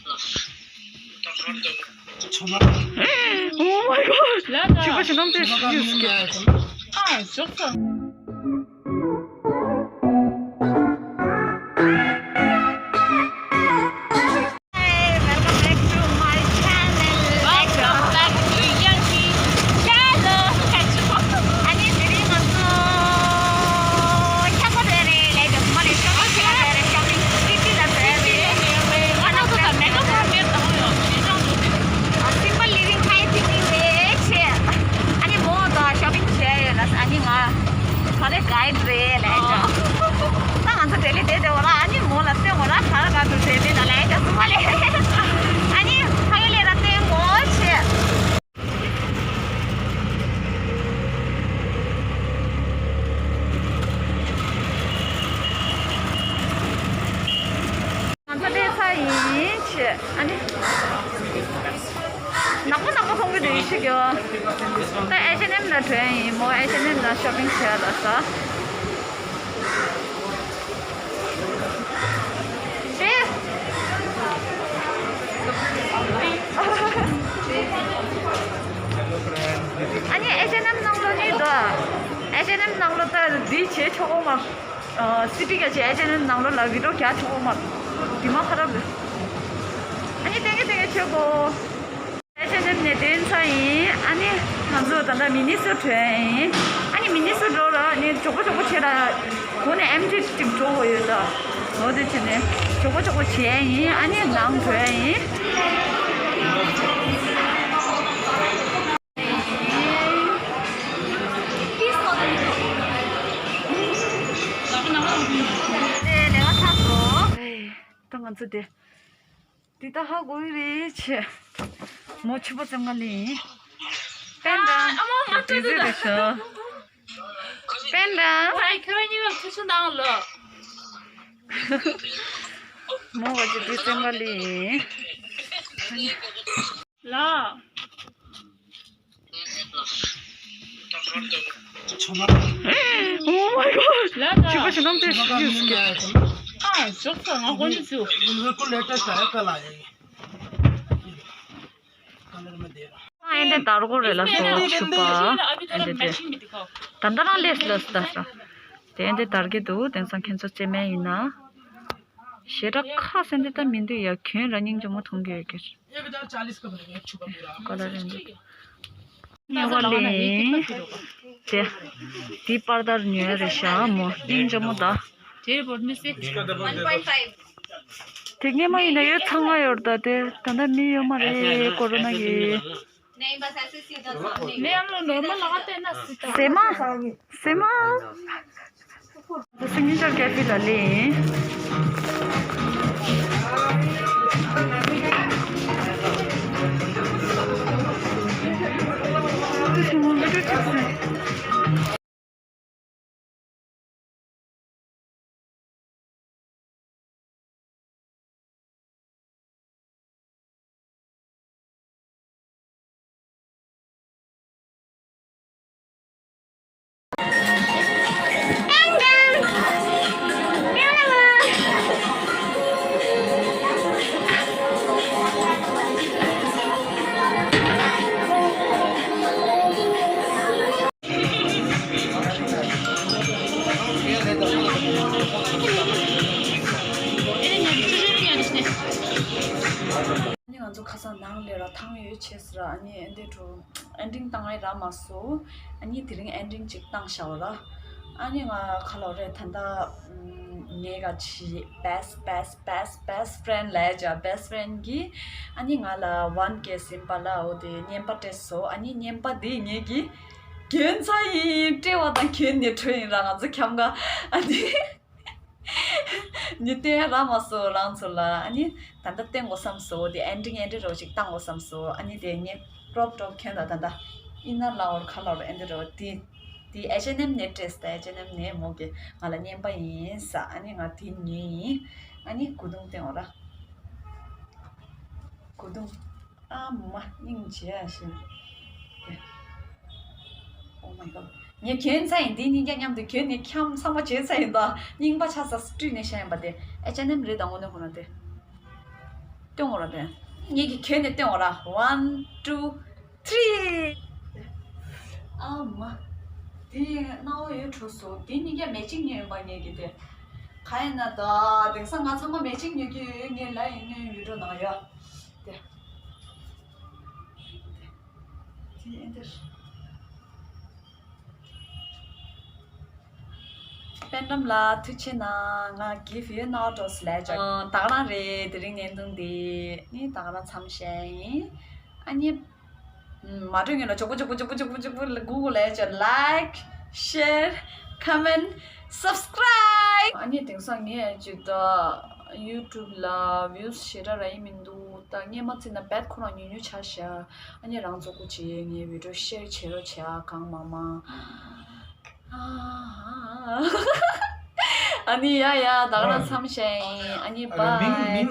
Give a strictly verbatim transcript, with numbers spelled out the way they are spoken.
Oh my god. ལ་ད། ཁྱོད་ཀྱི་ཞིང་ནང་དེ་ཞིག་ཡོད་ཀྱི། ཨ་ཞོག་ས། Hey, welcome back to my channel. Welcome back to Yanki channel. ཨ་ནི་དེ་རིང་ང་ཚོ་ཁྱད་པར་རེ་རེ་ལས་ཀྱི་མ་རེད། ཤོ་ཕིང་ལ་རེད། ཤོ་ཕིང་སི་ཊི་ལ་རེད། ང་རང་ཚོ་ད་མེ་ཏོག་ཁ་མེད་དང་ཡོད་ཅི་ཅང་འདུག་ཟེར། Simple living, high thinking རེད་ཆེ། ཨ་ནི་མོ་དང་ཤོ་ཕིང་བྱས་ཡོད་ལ། ཨ་ནི་ང་ག་རེ་གའིཌ་རེད་ལས་ཀྱང་། ད་ང་ཚོ་ཌེ་ལི་བསྡད་དེ་འོ་ལ། ཨ་ནི་མོ་ལ་སྟོན་འོ་ལ། ག་རེ་ག་འདུག་ཟེར་དེ་ན་ལས་ཀྱང་སུ་མ་ལས། ཨ་ནི་ཕ་གི་ལས་ར་སྟོན་གོ་ཆེ། ང་ཚོ་སླེབས་ཚར་ཡིན་ཆེ། ཨ་ནི་ནག་པོ་ནག་པོ་མཐོང་གི་འདུག་ཡིན་ཆེ་གྱོ། ད་ཨེཆ་ཨེན་ཨེམ་ལ་འགྲོ་ཡ་ཡིན། མོ་ཨེཆ་ཨེན་ཨེམ་ལ་ཤོ་ཕིང་བྱས་ལ་ས། ཤེ། ཨ་ནི་ཨེཆ་ཨེན་ཨེམ་ནང་ལོགས་ནི་དོ། ཨེཆ་ཨེན་ཨེམ་ནང་ལོགས་ད་འདི་བྱེད་ཆོག་གོ་མ། སི་ཊི་ག་བྱེད། ཨེཆ་ཨེན་ཨེམ་ནང་ལོགས་ལ་བི་ཌི་ཡོ་རྒྱག་ཆོག་གོ་མ། དེ་མ་ཁ་རབ། ཨ་ནི་ཏན་གི་ཏན་གི་ཆོག་གོ། ཨེཆ་ཨེན་ཨེམ་ནས་དེ་ཚ་ཡིན། ཨ་ནི་ང་ཚོ་ད་ལྟ་མི་ནི་སོ་འགྲོ་ཡིན། ཨ་ནི་མི་ནི་སོ་འགྲོ་ལ་ནི་མགྱོགས་པོ་མགྱོགས་པོ་བྱེད་ལ། གོང་ནས་ཨེམ་ཊི་ཊིབ་འགྲོ་དགོས་ཡོད་ད། འོ་དེ་བྱས་ནས་མགྱོགས་པོ་མགྱོགས་པོ་བྱེད་ཡིན། ཨ་ནི་ནང་འགྲོ་ཡིན། དེ་ལས་ཀ་ཚར་སོང་། ད་ང་ཚོ་དེ། འདི་ད་ཧ་གོ་ཡི་རེད་ཆེ། མོ་ཕྱུ་པ་ཙམ་ང་ལས་ཡིན། པེན་ཏྲ། ཨ་མ་ང་དེ་ཚོ་རེད་ཤོ། པེན་ཏྲ། ཨ་ཁྱོད་གཉིས་ལ་ཐུགས་ཆུང་དང་ལོ། མོ་ག་ཅི་འདི་ཙམ་ང་ལས་ཡིན། ལ། Oh my god. ལ་ད། ཁྱོད་ཀྱི་ཞིང་ནང་དེ་ཞིག་ཡོད་ཀྱི། ཨ་ཞོག་ས། ང་ཧོན་ནི་ཚུ། बिल्कुल लेटेस्ट आया, कल आया ये। कलर में दे रहा। ཨ་ཨེ་འདྲ་དར་གོ་རེད་ལ་སོ་ཕྱུ་པ། ཨེ་འདྲ་དེ། ད་ལྟ་རང་ལས་ལ་སོ་ད་སོ། དེ་ཨེ་འདྲ་དར་གི་འདུག་དེང་སང་ཁྱེད་ཚོ་རྩེད་མེད་ཡིན་ན། ཞེ་དྲག་ཁ་སེང་དེ་ད་མི་འདུག་ཡ། གྱོན་ར་སྙིང་རྗེ་མོ་མཐོང་གི་ཡོད་ཀྱི། ཀ་ལ་རེད་འདུག་ཉེ་བ་ལས། དེ། དེ་པར་དར་ཉོས་རེད་ཤག་མོ་སྙིང་རྗེ་མོ་ད། དེ་སྔས་མ་ཡིན་ན་ཡོད་ཚང་ང་ཡོད་ད། དེ་ད་ལྟ་མི་ཡོད་མ་རེད། ཀོ་རོ་ན་གི། ནེམ་བ་ས་སི་སི་ད་ཚང་ནེ། ནེམ་ལོ་ནོར་མ་ལ་བལྟས་ན་སི་ད། སེ་མ། སེ་མ། The signature cafe ལ་ལེན། ཨ་ནི་ང་ཚོ་ཁ་སང་ནང་ལས་ར་ཐང་ཡོད་ཆེ་ཟེར། ཨ་ནི་ཨེ་འདྲས་འགྲོ། ཨེན་ཌིང་བཏང་ཡ་རག་མ་སོང་། ཨ་ནི་དེ་རིང་ཨེན་ཌིང་ཅིག་བཏང་བཞག་ར། ཨ་ནི་ང་ཁ་ལོ་རེ་ད་ལྟ་ངའི་ག་ཆི་best best best best friend ལས་ཀྱང་best friend གི་ཨ་ནི་ང་ལ་ཝན་ཀེ་ཟིན་པ་ལ་འོ་དེ་རྔན་པ་སྤྲད་སོང་། ཨ་ནི་རྔན་པ་དེ་ངེད་ཀྱི་གྱོན་ཚར་ཡིན། སྤྲད་པ་དང་གྱོན་ནས་འགྲོ་ཡིན་ར། ང་ཚོ་ཁྱམས་ག་ཨ་ནི། ནི་སྟོན་རག་མ་སོང་རང་ཚོ་ལ། ཨ་ནི་ད་ལྟ་སྟོན་དགོས་བསམ་སོང་། དེ་ཨེན་ཌིང་ཨེ་འདྲ་རོ་ཞིག་བཏང་དགོས་བསམ་སོང་། ཨ་ནི་དེ་ངས་ཀྲོབ་ཀྲོབ་གྱོན་ད། ད་ལྟ་ཨིན་ནར་ལའོར་ཁ་ལོར་ཨེ་འདྲ་རོ་དེ། དེ་ཨེཆ་ཨེན་ཨེམ་ནས་སྤྲད་སོང་། ད་ཨེཆ་ཨེན་ཨེམ་ནས་མོ་གི་ང་ལ་རྔན་པ་ཡིན་ས། ཨ་ནི་ང་དེ་ཉོས་ཡིན། ཨ་ནི་གོས་ཐུང་སྟོན་འོ་ར། གོས་ཐུང་། ཨ་མ་སྙིང་རྗེ་ཨ་ཤི། Oh my god. ངས་གྱོན་ཚར་ཡིན། འདི་གཉིས་ཀ་མཉམ་དུ་གྱོན་ནས་ཁྱམས་ཚང་མ་བྱས་ཚར་ཡིན་ད། རྙིང་པ་ཆགས་ས་བཀྲུས་ནས་བཞག་ཡིན་པ་དེ། ཨེཆ་ཨེན་ཨེམ་རེད་ད་དངོས་གནས་ཁོ་ན་དེ། སྟོན་འོ་ར་བས། ངེད་ཀྱི་གྱོན་ནས་སྟོན་འོ་ར། One, two, three. ཨ་མ། དེ་སྣང་བ་ཡོད་འགྲོ་སོ། དེ་གཉིས་ཀ་མེ་ཅིག་ཉོས་ཡིན་པ་ངེད་ཀྱི་དེ། ག་ཡིན་ན་ད་དེང་སང་ང་ཚང་མ་མེ་ཅིག་ཉོ་གི་ཡོད། ངས་ལབ་ཡིན་ནོའི་བི་ཌིའོ་ནང་ཡོད་དེ། དེ་ཨེ་འདིར། པད་འགྲམ་ལགས་ཐུགས་རྗེ་གནང་། ང་གིཕ་ཡོད་ནོ་ཏོས་ལས་ཅོ། ད་ག་རང་རེད། དེ་རིང་བརྙན་ཐུང་འདི་ནི་ད་ག་རང་མཚམས་བཞག་ཡིན། ཨ་ནི་མ་འགྲོ་སྔོན་ལ་མགྱོགས་པོ་མགྱོགས་པོ་མགྱོགས་པོ་མགྱོགས་པོ་མགྱོགས་པོ་གུ་གུ་ལས་ཅོ། Like, share, comment, subscribe. ཨ་ནི་དེང་སང་ངས་ཅིག་ད་ཡུ་ཊུབ་ལ་ཝིའུ་སི་ཞེ་དྲག་རག་ཡི་མི་འདུག་ད་སྔོན་མ་བརྩིས་ན་བད་ཁོ་རང་ཉུང་ཉུང་ཆགས་ཤག་ཨ་ནི་རང་ཚོ་སྐུ་མཁྱེན་ངའི་བི་ཌིའོ་ཤེར་བྱེད་རོགས་བྱེད་ཨ། གང་མང་མང་། ཨ་ནི་ཡ་ཡ་ད་ག་རང་མཚམས་བཞག་ཡིན། ཨ་ནི་བཱའེ།